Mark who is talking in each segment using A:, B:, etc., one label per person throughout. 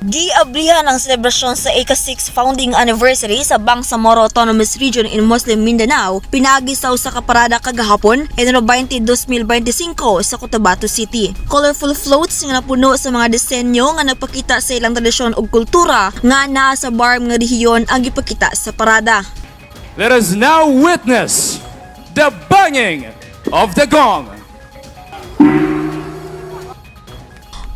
A: Giabrihan ang selebrasyon sa ika-6 founding anniversary sa Bangsamoro Autonomous Region in Muslim Mindanao pinaagi sa usa ka parada kagahapon, Enero 20, 2025 sa Cotabato City. Colorful floats nga napuno sa mga disenyo nga nagpakita sa ilang tradisyon ug kultura nga naa sa BARMM nga rehiyon ang gipakita sa parada.
B: Let us now witness the banging of the gong.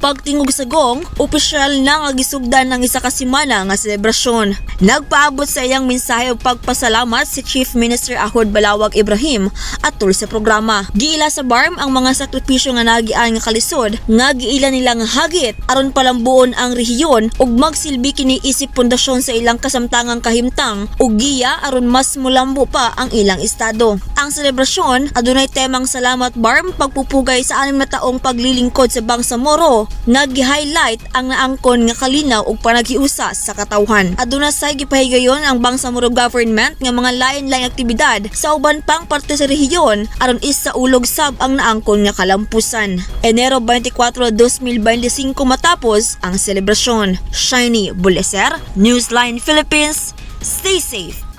A: Pagtingog sa gong, opisyal na nga gisugdan ng isa ka semana nga selebrasyon. Nagpaabot sa iyang mensahe og pagpasalamat si Chief Minister Ahod Balawag Ibrahim atol sa programa. Giila sa BARMM ang mga sakripisyo nga nagian nga kalisod nga giila nila nga hagit aron palambuon ang rehiyon ug magsilbi kini isip pundasyon sa ilang kasamtangang kahimtang ug giya aron mas mulambo pa ang ilang estado. Ang selebrasyon adunay temang "Salamat BARMM, pagpupugay sa 6 na taong paglilingkod sa Bangsamoro" nga gi-highlight ang naangkon nga kalinaw ug panaghiusa sa katawhan. Aduna say gipahigayon ang Bangsamoro government nga mga lain-laing aktibidad sa uban pang parte sa rehiyon aron isaulog sab ang naangkon nga kalampusan. Enero 24, 2025 matapos ang selebrasyon. Shiny Buleser, Newsline Philippines. Stay safe